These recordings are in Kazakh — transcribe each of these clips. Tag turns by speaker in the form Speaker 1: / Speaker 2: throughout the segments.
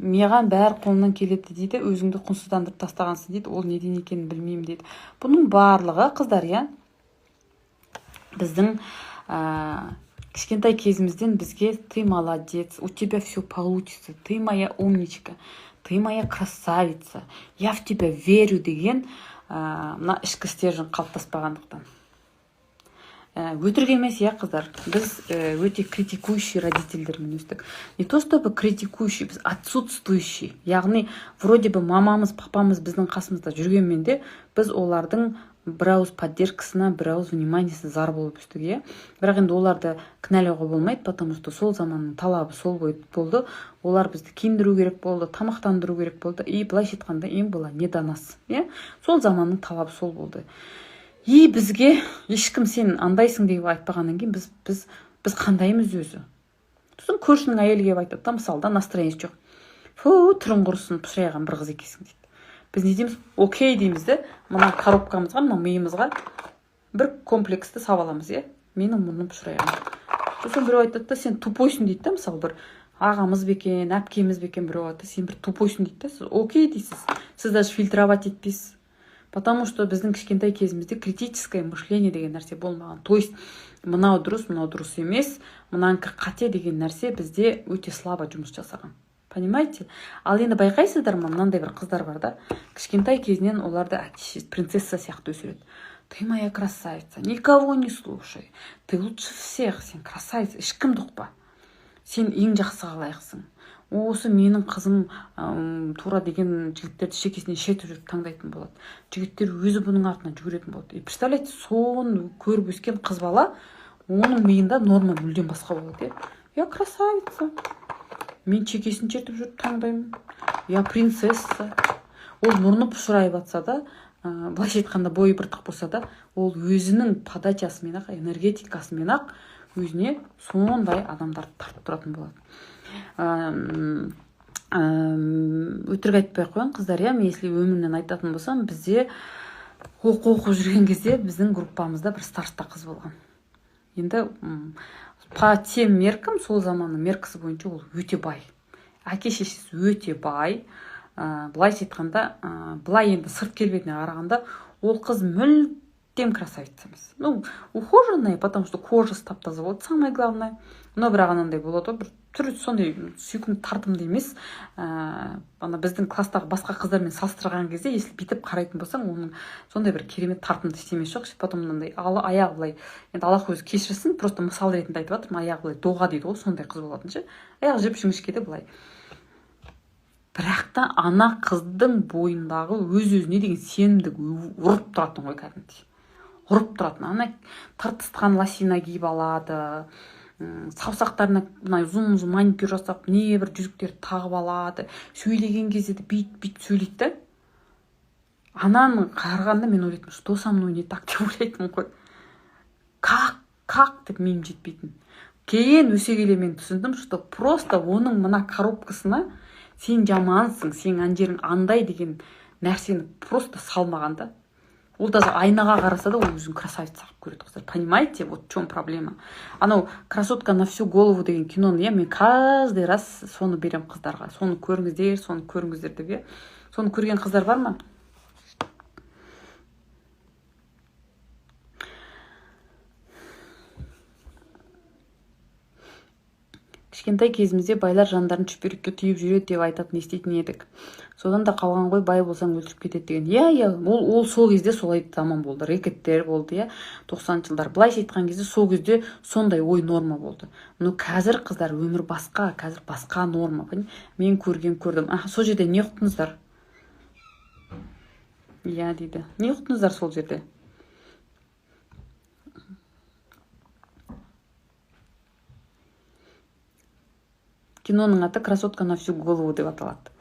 Speaker 1: Маған бәрі қолынан келеді дейді, өзіңді құнсыздандырып тастағансың дейді, ол неден екенін білмеймін дейді. Бұның барлығы, қыздар, иә, біздің кішкентай кезімізден бізге «ты молодец, у тебя все получится, ты моя умничка, ты моя красавица, я в тебя верю» деген мына ішкі стержень қалыптаспағандықтан. Өтірік емес, иә, қыздар, біз өте критикующий родительдермен өстік. Не то чтобы критикующий, біз отсутствующий, яғни вроде бы мамамыз, папамыз біздің қасымызда жүргенмен де, біз олардың бір ауыз поддержкасына, бір ауыз вниманиесіне зар болып өстік, иә. Бірақ енді оларды кінәлауға болмайды, потому что сол заманның талабы сол болды. Олар бізді киіндіру керек болды, тамақтандыру керек болды, и былайша айтқанда, им было не до нас, иә. Сол заманның талабы сол болды. И бізге ешкім «сен андайсың» деп айтпағаннан кейін, біз қандаймыз өзі? Сосын көршінің әйелі келіп айтады да, мысалы да, настроениесі жоқ: «Фу, түрің құрысын, пышырайған бір қыз екенсің», — дейді. Біз не дейміз? «Окей» дейміз де, мына коробкамызға, мына миымызға бір комплексті салып аламыз, иә, менің мұрным пышырайған. Сосын біреу айтады да: «Сен тупойсың», — дейді да. Мысалы, бір ағамыз ба екен, әпкеміз бе екен, біреу айтады: «Сен бір тупойсың», — дейді да. Сіз «окей» дейсіз, сіз даже фильтровать етпейсіз, потому что біздің кішкентай кезімізде критическое мышление деген нәрсе болмаған. То есть мынау дұрыс, мынау дұрыс емес, мынанікі қате деген нәрсе бізде өте слабо жұмыс жасаған, понимаете? Ал енді байқайсыздар ма, мынандай бір қыздар бар да, кішкентай кезінен оларды әке шешесі принцесса сияқты өсіреді: «Ты моя красавица, никого не слушай, ты лучше всех, сен красавица, ешкімді ұқпа, сен ең жақсыға лайықсың, осы менің қызым тура» деген жігіттерді шекесінен шертіп жүріп таңдайтын болады. Жігіттер өзі бұның артынан жүгіретін болады. И представляете, соны көріп өскен қыз бала, оның миында норма мүлдем басқа болады, иә. Я красавица, мен шекесін шертіп жүріп таңдаймын, я принцесса. Ол мұрны пұшырайып жатса да, былайша айтқанда, бойы біртық болса да, ол өзінің подачасымен ақ, энергетикасымен ақ өзіне сондай адамдарды тартып тұратын болады. Өтірік айтпай ақ қояйын, қыздар, иә. Мен если өмірімнен айтатын болсам, бізде оқу оқып жүрген кезде біздің группамызда бір староста қыз болған. Енді по тем меркам, сол заманның меркасы бойынша, ол өте бай, әке шешесі өте бай. Былайша айтқанда, былай енді сырт келбетіне қарағанда, ол қыз мүлдем красавица емес. Ну, ухоженная, потому что кожасы тап таза болады, самое главное. Но бірақ анандай болады ғой, бір түрі сондай сүйкімді, тартымды емес. Ана біздің класстағы басқа қыздармен салыстырған кезде, если бүйтіп қарайтын болсаң, оның сондай бір керемет тартымды ештемесі жоқ. Потом мынандай аяғы былай, енді Аллах өзі кешірсін, просто мысал ретінде айтып жатырмын, аяғы былай доға дейді ғой, сондай қыз болатын ше, аяғы жіп жіңішке де былай. Бірақ та ана қыздың бойындағы өз өзіне деген сенімдік ұрып тұратын ғой, кәдімгідей ұрып тұратын. Ана тыртысқан лосина киіп алады, саусақтарына мына ұзын ұзын маникюр жасап, не бір жүзіктерді тағып алады. Сөйлеген кезде де бүйтіп бүйтіп сөйлейді да. Ананы қарағанда мен ойлайтынмын: «Что со мной не так?» — деп ойлайтынмын ғой. Как деп миым жетпейтін. Кейін өсе келе мен түсіндім, что просто оның мына коробкасына «сен жамансың, сенің ана жерің андай» деген нәрсені просто салмаған да. Ол даже айнаға қараса да, ол өзін красавица қылып көреді, қыздар, понимаете? Вот в чем проблема. Анау «Красотка на всю голову» деген киноны, иә, мен каждый раз соны беремін қыздарға: «Соны көріңіздер, соны көріңіздер», — деп, иә. Соны көрген қыздар бар ма? Кішкентай кезімізде «байлар жандарын шүберекке түйіп жүреді» деп айтатын еститін едік. Содан да қалған ғой, «бай болсаң, өлтіріп кетеді» деген. Иә, ол сол кезде солай заман болды, рэкеттер болды, иә, 90-жылдар. Былайша айтқан кезде, сол кезде сондай ой норма болды. Но қазір, қыздар, өмір басқа, қазір басқа норма. Мен көрген көрдім. А сол жерде не ұқтыңыздар? Иә дейді. Не ұқтыңыздар сол жерде? Киноның аты «Красотка на всю голову» деп аталады.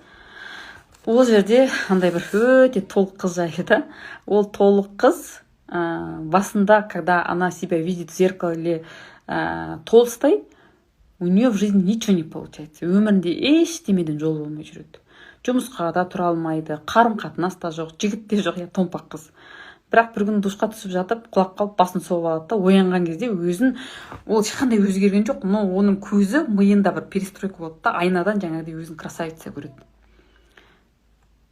Speaker 1: Ол жерде андай бір өте толық қыз жайлы да. Ол толық қыз басында, когда она себя видит в зеркале толстой, у нее в жизни ничего не получается. Өмірінде ештемеден жол болмай жүреді, жұмысқа да тұра алмайды, қарым қатынас та жоқ, жігіт те жоқ, иә, томпақ қыз. Бірақ бір күні душқа түсіп жатып, құлап қалып, басын соғып алады да, оянған кезде өзін, ол ешқандай өзгерген жоқ, но оның көзі, миында бір перестройка болады да, айнадан жаңағыдай өзін красавица көреді.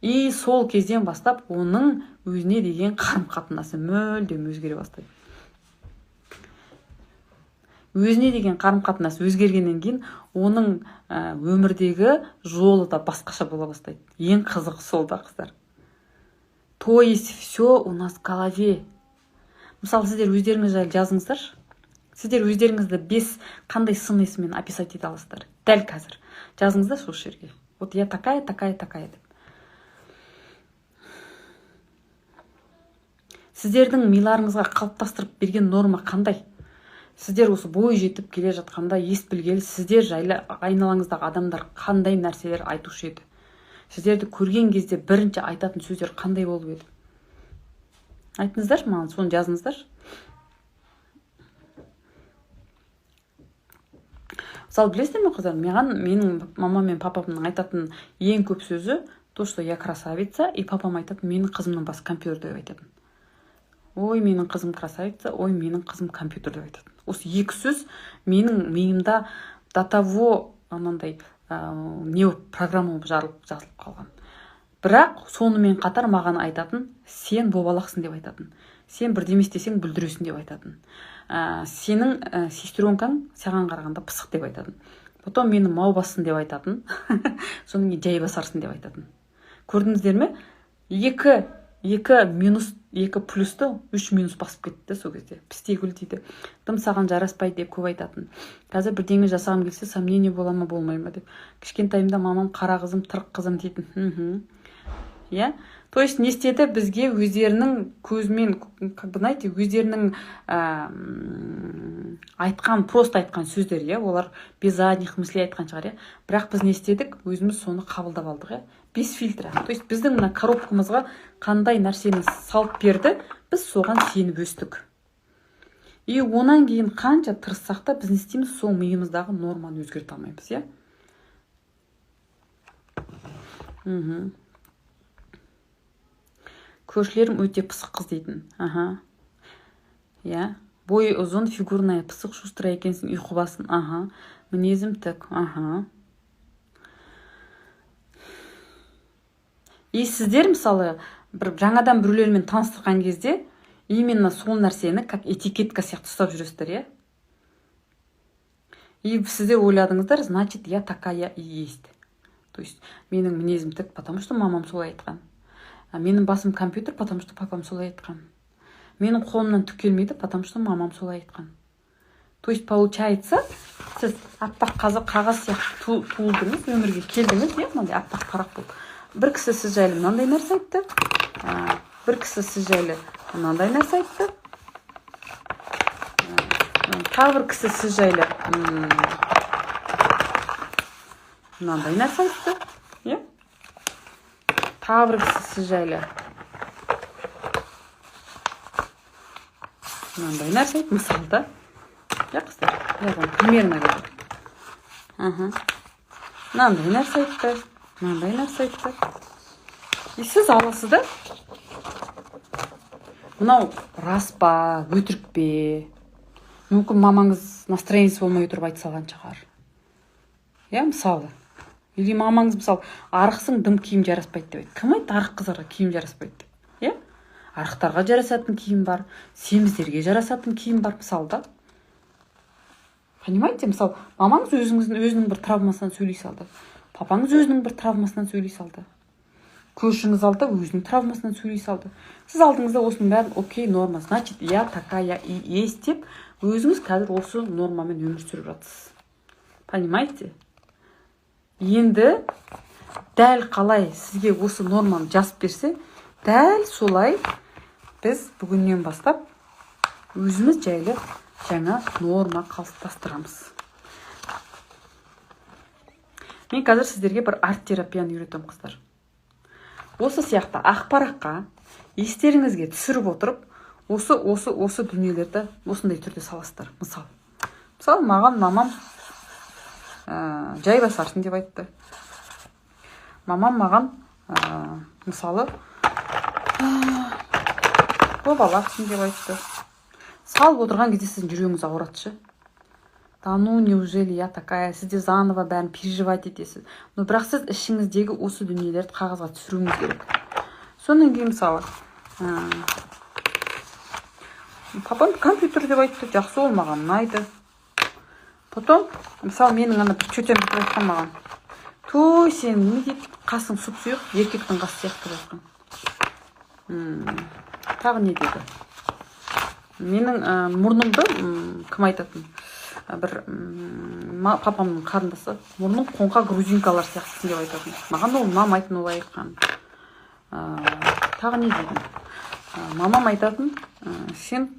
Speaker 1: И сол кезден бастап оның өзіне деген қарым-қатынасы мүлдем өзгере бастайды. Өзіне деген қарым-қатынасы өзгергеннен кейін оның өмірдегі жолы да басқаша бола бастайды. Ең қызығы сол да, қыздар. То есть все у нас в голове. Мысалы, сіздер өздеріңіз жайлы жазыңыздаршы. Сіздер өздеріңізді 5 қандай сын есіммен описать ете аласыздар? Дәл қазір. Жазыңыздаршы осы жерге. Вот я такая, такая, такая деп. Сіздердің миларыңызға қалыптастырып берген норма қандай? Сіздер осы бой жетіп келе жатқанда ес білгелі сіздер жайлы айналаңыздағы адамдар қандай нәрселер айтушы еді? Сіздерді көрген кезде бірінші айтатын сөздер қандай болып еді? Айтыңыздаршы маған, соны жазыңыздаршы. Мысалы, білесіздер ме, қыздар, маған менің мамам мен папамның айтатын ең көп сөзі то, что я красавица, и папам айтатын, менің қызымның басы компьютер деп айтатын. Ой, менің қызым красавица, ой, менің қызым компьютер деп айтатын. Осы екі сөз менің миымда до того анандай не программа болып жазылып қалған. Бірақ сонымен қатар маған айтатын, сен бобалақсың деп айтатын. Сен бірдеме істесең бүлдіресің деп айтатын. Сенің сестренкаң саған қарағанда пысық деп айтатын. Потом мені мау бассын деп айтатын. Содан кейін жай басарсың деп айтатын. Көрдіңіздер ме? Екі минус, екі плюсты үш минус басып кетті сол кезде. Пістегүл дейді. Дым саған жараспайды деп көп айтатын. Қазір бірдеңе жасағым келсе, сомнение бола ма, болмай ма деп. Кішкентайымда мамам қара қызым, тырық қызым дейтін. Иә? То есть не істеді? Бізге өздерінің көзімен, как бы, знаете, өздерінің айтқан, просто айтқан сөздер, иә, олар без задних мыслей айтқан шығар, иә. Бірақ біз не істедік? Өзіміз соны қабылдап алдық, иә. Без фильтра. То есть біздің мына коробкамызға қандай нәрсені салып берді, біз соған сеніп өстік. И онан кейін қанша тырыссақ та біз не істейміз? Сол миымыздағы норманы өзгерте алмаймыз, иә. Көршілерім өте пысық қыз дейтін. Аха. Иә. Бойы ұзын, фигурная, пысық, шустрая екенсің, ұйқы басын. Аха. Мінезім тік. Аха. И сіздер, мысалы, бір жаңадан біреулермен таныстырған кезде именно сол нәрсені как этикетка сияқты ұстап жүресіздер, иә? И сіздер ойладыңыздар, значит, я такая и есть. То есть менің мінезім тік, потому что мамам солай айтқан. Менің басым компьютер, потому что папам солай айтқан. Менің қолымнан түк келмейді, потому что мамам солай айтқан. То есть получается, сіз аппақ қағаз сияқты туылдыңыз, өмірге келдіңіз, иә, мынандай аппақ парақ болып. Бір кісі сіз жайлы мынандай нәрсе айтты, бір кісі сіз жайлы мынандай нәрсе айтты, тағы бір кісі сіз жайлы мынандай нәрсе айтты, иә? Тағы бір кісі сіз жайлы мынандай нәрсе айтты, мысалы да. Иә, қыздар, я вам примерно говорю. Аха. Мынандай нәрсе айтты, мынандай нәрсе айтты. И сіз аласыз да, мынау рас па, өтірік пе? Мүмкін мамаңыз настроениесі болмай отырып айта салған шығар. Иә, мысалы. Или мамаңыз, мысалы, арықсың, дым киім жараспайды деп айтты. Кім айтты арық қыздарға киім жараспайды деп? Иә? Арықтарға жарасатын киім бар, семіздерге жарасатын киім бар, мысалы да. Понимаете, мысалы, мамаңыз өзінің бір травмасынан сөйлей салды. Папаңыз өзінің бір травмасынан сөйлей салды. Көршіңіз алды, өзінің травмасынан сөйлей салды. Сіз алдыңызда осының бәрін окей, норма, значит, я такая и есть деп өзіңіз қазір осы нормамен өмір сүріп жатсыз. Понимаете? Енді дәл қалай сізге осы норманы жазып берсе, дәл солай біз бүгіннен бастап өзіміз жайлы жаңа норма қалыптастырамыз. Мен қазір сіздерге бір арт-терапияны үйретемін, қыздар. Осы сияқты ақпаратқа естеріңізге түсіріп отырып, осы дүниелерді осындай түрде саласыздар. Мысалы, маған мамам жай басарсың деп айтты. Мамам маған, мысалы, Бобалақсың деп айтты. Салып отырған кезде сіздің жүрегіңіз ауырады ше. Да ну, неужели я такая? Сіз де заново бәрін переживать етесіз. Но бірақ сіз ішіңіздегі осы дүниелерді қағазға түсіруіңіз керек. Содан кейін, мысалы, папам компьютер деп айтты. Жақсы, ол маған ұнайды. Потом, мысалы, менің ана бір тетям бүйтіп айтқан маған: «Той, сен не, – дейді, – қасың сұп сұйық, еркектің қасы сияқты», – деп айтқан. Тағы не деді? Менің мұрнымды кім айтатын? Бір папамның қарындасы: «Мұрның қоңқа, грузинкалар сияқтысың», – деп айтатын. Маған ол ұнамайтын олай айтқан. Тағы не дейтін? Мамам айтатын: «Сен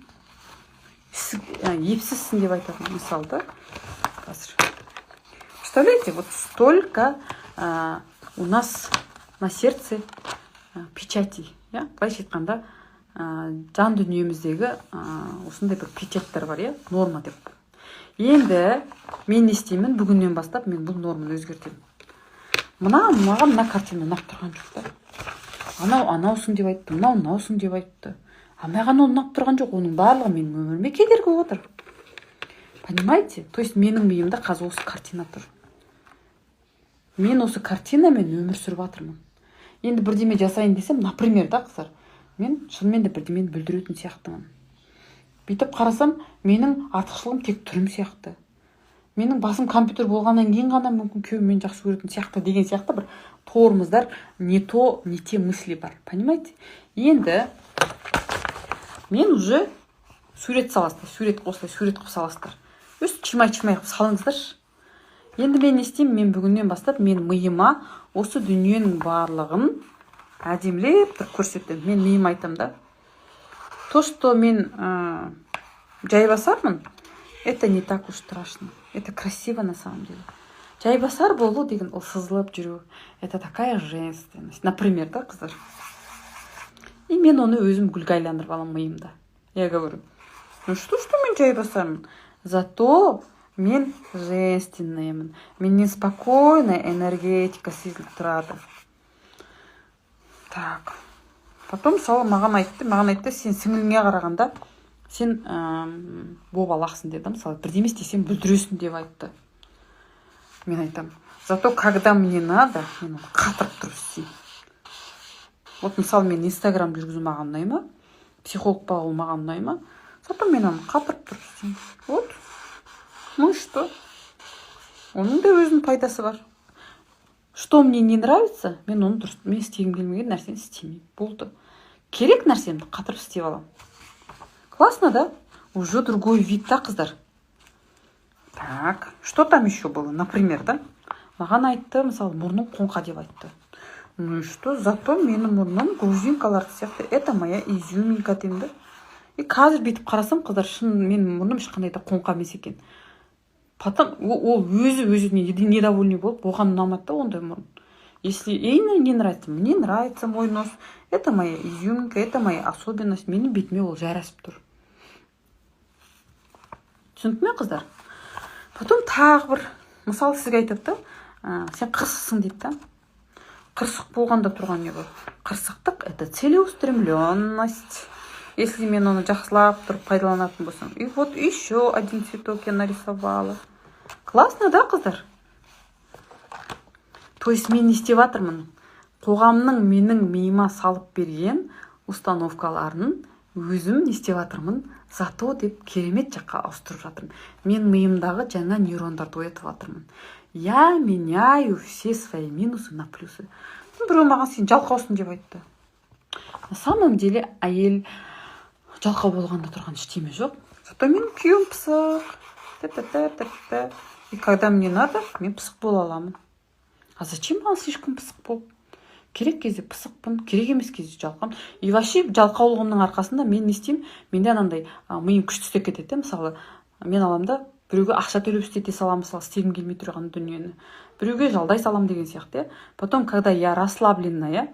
Speaker 1: епсізсің», – деп айтатын, мысалы, да. Қазір, представляете, вот столько у нас на сердце печати, иә. Былайша айтқанда, жан дүниеміздегі осындай бір печаттар бар, иә, норма деп. Енді мен не істеймін? Бүгіннен бастап мен бұл норманы өзгертемін. Мына маған мына картина ұнап тұрған жоқ та. Анау анаусың деп айтты, мынау мынаусың деп айтты, а маған ол ұнап тұрған жоқ. Оның барлығы менің өміріме кедергі болып отыр, понимаете? То есть менің миымда қазір осы картина тұр, мен осы картинамен өмір сүріп жатырмын. Енді бірдеме жасайын десем, например, да, қыздар, мен шынымен де бірдемені бүлдіретін сияқтымын. Бүйтіп қарасам, менің артықшылығым тек түрім сияқты. Менің басым компьютер болғаннан кейін ғана мүмкін күйеуім мені жақсы көретін сияқты деген сияқты бір тормоздар, не то, не те мысли бар, понимаете? Енді мен уже сурет саласыздар, сурет, осылай сурет қылып саласыздар, өстіп чимай чимай қылып салыңыздаршы. Енді мен не істеймін? Мен бүгіннен бастап мен миыма осы дүниенің барлығын әдемілеп тұрып көрсетемін. Мен миыма айтамын да: то, что мен жайбасармын, это не так уж страшно, это красиво на самом деле. Жайбасар болу деген ол сызылып жүру, это такая женственность, например, да, қыздар. И мен оны өзім гүлге айландырып аламын миымда. Я говорю: ну что, что мен жайбасармын, зато мен женственныймын, менен спокойная энергетика сезіліп тұрады. Так, потом, мысалы, маған айтты: «Сен сіңіліңе қарағанда сен бобалақсың», – деді. Мысалы, «бірдеме істесең, бүлдіресің» деп айтты. Мен айтамын: зато когда мне надо, мен оны қатырып тұрып істеймін. Вот, мысалы, мен Инстаграм жүргізу маған ұнай ма, психолог болу маған ұнай ма? Зато мен оны қатырып тұрып істеймін. Вот, ну и что? Оның да өзінің пайдасы бар. Что мне не нравится, мен оны дұрыс, мен істегім келмеген нәрсені істемеймін, болды. Керек нәрсемді қатырып істеп аламын. Классно, да? Уже другой вид та, қыздар. Так, что там еще было? Например, да, маған айтты, мысалы, «мұрның қоңқа» деп айтты. Ну и что? Зато менің мұрным грузинкалар сияқты, это моя изюминка деймін да. И қазір бүйтіп қарасам, қыздар, шын, менің мұрным ешқандай да қоңқа емес екен. Потом ол өзі өзіне недовольный болып, оған ұнамады да ондай мұрын. Если ей не нравится, мне нравится мой нос. Это моя изюминка, это моя особенность. Менің бетіме ол жарасып тұр. Түсінікті ме, қыздар? Потом тағы бір мысал сізге айтады да: «Сен қырсықсың», – дейді да. Қырсық болғанда тұрған не бар? Қырсықтық – это целеустремленность, если мен оны жақсылап тұрып пайдаланатын болсам. И вот еще один цветок я нарисовала. Классно, да, қыздар? То есть мен не істеп жатырмын? Қоғамның менің миыма салып берген установкаларын өзім не істеп жатырмын? Зато деп керемет жаққа ауыстырып жатырмын. Мен миымдағы жаңа нейрондарды оятып жатырмын. Я меняю все свои минусы на плюсы. Біреу маған «сен жалқаусың» деп айтты. На самом деле әйел жалқау болғанда тұрған ештеме жоқ. Зато менің күйеуім пысық. Т -т -т. И когда мне надо, мен пысық бола аламын. А зачем маған слишком пысық болып? Керек кезде пысықпын, керек емес кезде жалқаумын. И вообще жалқаулығымның арқасында мен не істеймін? Менде анандай миым күшті істеп кетеді де. Мысалы, мен аламын да, біреуге ақша төлеп істете саламын, мысалы, істегім келмей тұрған дүниені біреуге жалдай саламын деген сияқты, иә. Потом, когда я расслабленная,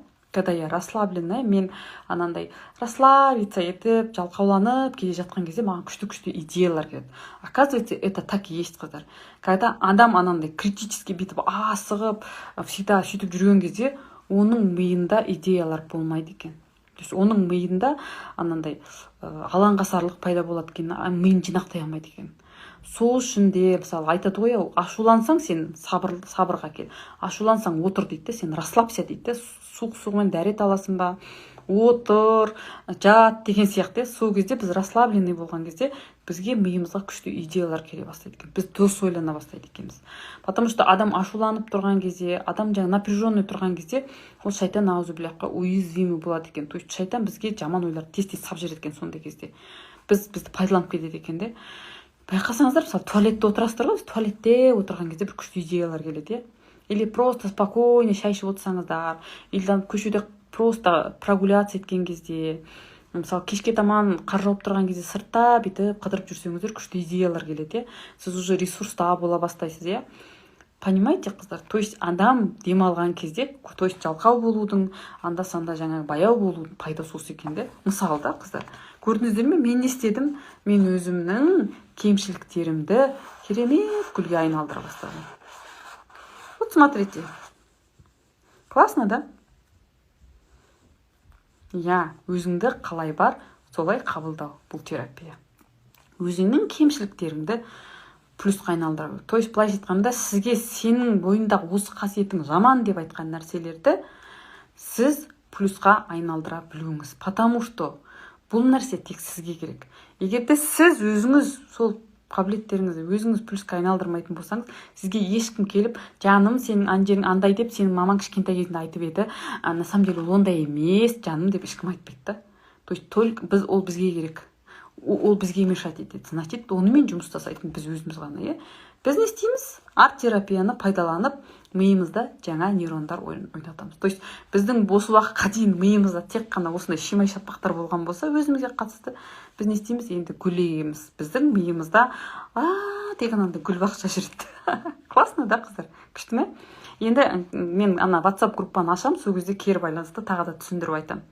Speaker 1: мен анандай расслабиться етіп, жалқауланып келе жатқан кезде маған күшті күшті идеялар келеді. Оказывается, это так и есть, қыздар. Когда адам анандай критически бүйтіп асығып, всегда сөйтіп жүрген кезде, оның миында идеялар болмайды екен. То есть оның миында анандай алаңғасарлық пайда болады екен, миын жинақтай алмайды екен. Сол үшін де, мысалы, айтады ғой: «Ашулансаң, сен сабыр, сабырға кел, ашулансаң, отыр», – дейді де, «Сен расслабься», – дейді де, «Суық сумен дәрет аласың ба, отыр, жат» деген сияқты, иә. Сол кезде біз расслабленный болған кезде бізге, миымызға күшті идеялар келе бастайды екен, біз дұрыс ойлана бастайды екенбіз. Потому что адам ашуланып тұрған кезде, адам жаңағы напряженный тұрған кезде, ол шайтан, аузубиллахқа, уязвимый болады екен. То есть шайтан бізге жаман ойларды тез тез сап жібереді екен. Сондай кезде бізді пайдаланып кетеді екен де. Байқасаңыздар, мысалы, туалетте отырасыздар ғой, туалетте отырған кезде бір күшті идеялар келеді, иә. Или просто спокойно шай ішіп отырсаңыздар, или там көшеде просто прогуляться еткен кезде, мысалы, кешке таман қар жауып тұрған кезде сыртта бүйтіп қыдырып жүрсеңіздер, күшті идеялар келеді, иә. Сіз уже ресурста бола бастайсыз, иә. Понимаете, қыздар? То есть адам демалған кезде, то есть жалқау болудың, анда санда жаңағы баяу болудың пайдасы осы екен де. Мысалы да, қыздар, көрдіңіздер ме, мен не істедім? Мен өзімнің кемшіліктерімді керемет гүлге айналдыра бастадым. Вот смотрите, классно да? Иә, өзіңді қалай бар, солай қабылдау – бұл терапия. Өзіңнің кемшіліктеріңді плюсқа айналдыра. То есть былайша айтқанда, сізге сенің бойыңдағы осы қасиетің жаман деп айтқан нәрселерді сіз плюсқа айналдыра білуіңіз. Потому что бұл нәрсе тек сізге керек. Егер де сіз өзіңіз сол қабілеттеріңізді өзіңіз плюсқа айналдырмайтын болсаңыз, сізге ешкім келіп: «Жаным, сенің ана жерің андай деп сенің мамаң кішкентай кезінде айтып еді, а на самом деле ол ондай емес, жаным», – деп ешкім айтпайды да. То есть только біз, ол бізге керек, ол бізге мешать етеді. Значит, онымен жұмыс жасайтын біз өзіміз ғана, иә. Біз не істейміз? Арт терапияны пайдаланып, миымызда жаңа нейрондар ойнатамыз. То есть біздің осы уақытқа дейін миымызда тек қана осындай шимай шаппақтар болған болса өзімізге қатысты, біз не істейміз енді? Гүл егеміз. Біздің миымызда деген андай гүл бақша жүреді. Классно да, қыздар? Күшті ме? Енді мен ана WhatsApp группаны ашамын, сол кезде кері байланысты тағы да түсіндіріп айтамын.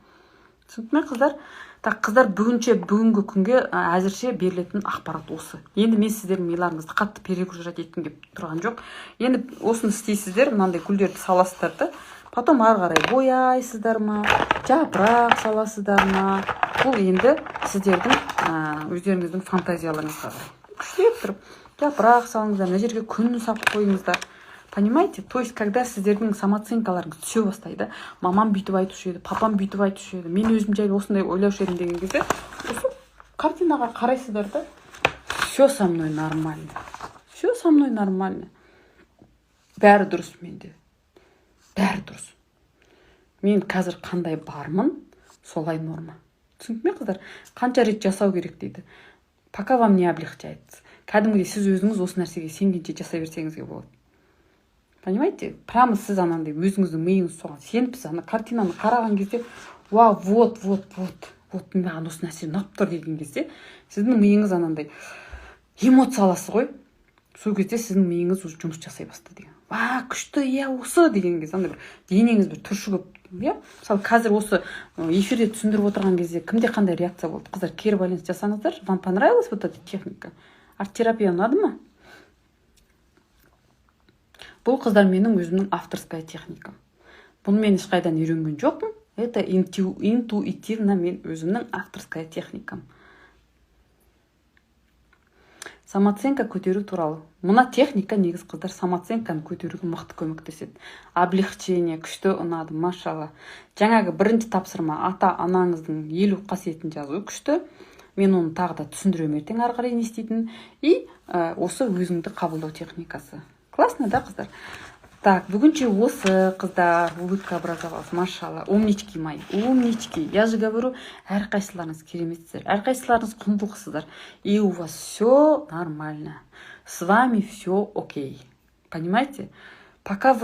Speaker 1: Түсінікті ме, қыздар? Так, қыздар, бүгінше, бүгінгі күнге әзірше берілетін ақпарат осы. Енді мен сіздердің миларыңызды қатты перегружать еткім келіп тұрған жоқ. Енді осыны істейсіздер, мынандай гүлдерді саласыздар да, потом ары қарай бояйсыздар ма, жапырақ саласыздар ма, бұл енді сіздердің өздеріңіздің фантазияларыңызға қарай. Күштеп тұрып жапырақ салыңыздар, мына жерге күн салып қойыңыздар. Понимаете? То есть когда сіздердің самооценкаларыңыз түсе бастайды, мамам бүйтіп айтушы еді, папам бүйтіп айтушы еді, мен өзім жайлы осындай ойлаушы едім деген кезде, осы картинаға қарайсыздар да: «Все со мной нормально, все со мной нормально, бәрі дұрыс менде, бәрі дұрыс, мен қазір қандай бармын, солай норма». Түсінікті ме, қыздар? Қанша рет жасау керек дейді? Пока вам не облегчается. Кәдімгідей сіз өзіңіз осы нәрсеге сенгенше жасай берсеңізге болады. Понимаете? Прямо сіз анандай өзіңіздің миыңыз соған сеніп, сіз ана картинаны қараған кезде: «Вау, вот, вот, вот, вот, маған осы нәрсе ұнап тұр», – деген кезде сіздің миыңыз анандай эмоция аласыз ғой. Сол кезде сіздің миыңыз уже жұмыс жасай бастады деген. Ва, күшті, иә, осы деген кезде андай бір денеңіз бір түршігіп, иә. Мысалы, қазір осы эфирде түсіндіріп отырған кезде кімде қандай реакция болды? Қыздар, кері байланыс жасаңыздар. Вам понравилась вот эта техника? Арт терапия ұнады ма? Бұл, қыздар, менің өзімнің авторская техникам. Бұны мен ешқайдан үйренген жоқпын. Это интуитивно мен өзімнің авторская техникам. Самооценка көтеру туралы мына техника негізі, қыздар, самооценканы көтеруге мықты көмектеседі. Облегчение күшті, ұнады, машалла. Жаңағы бірінші тапсырма, ата анаңыздың 50 қасиетін жазу, күшті. Мен оны тағы да түсіндіремін ертең ары қарай не істейтінін. И осы өзіңді қабылдау техникасы. Классно да, қыздар? Так, бүгінше осы, қыздар. Улыбка образовалась, машалла. Умнички мои, умнички. Я же говорю, әрқайсыларыңыз кереметсіздер, әрқайсыларыңыз құндылықсыздар. И у вас все нормально, с вами все окей. Понимаете? Пока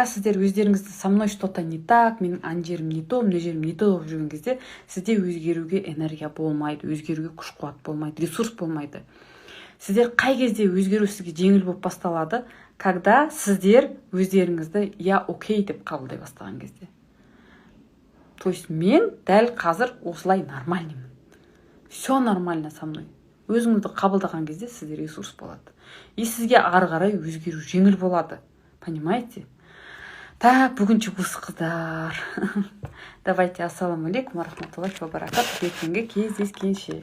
Speaker 1: сіздер өздеріңізді «со мной что то не так», «менің ана жерім не то, мына жерім не то» болып жүрген кезде, сізде өзгеруге энергия болмайды, өзгеруге күш қуат болмайды, ресурс болмайды. Сіздер қай кезде өзгеру сізге жеңіл болып басталады? Когда сіздер өздеріңізді «я окей» деп қабылдай бастаған кезде. То есть мен дәл қазір осылай нормальныймын, все нормально со мной. Өзіңізді қабылдаған кезде сізде ресурс болады и сізге ары қарай өзгеру жеңіл болады. Понимаете? Так, бүгінше осы, қыздар. Давайте, ассалаумағалейкум рахматуллахи ва баракатух, ертеңгі кездескенше.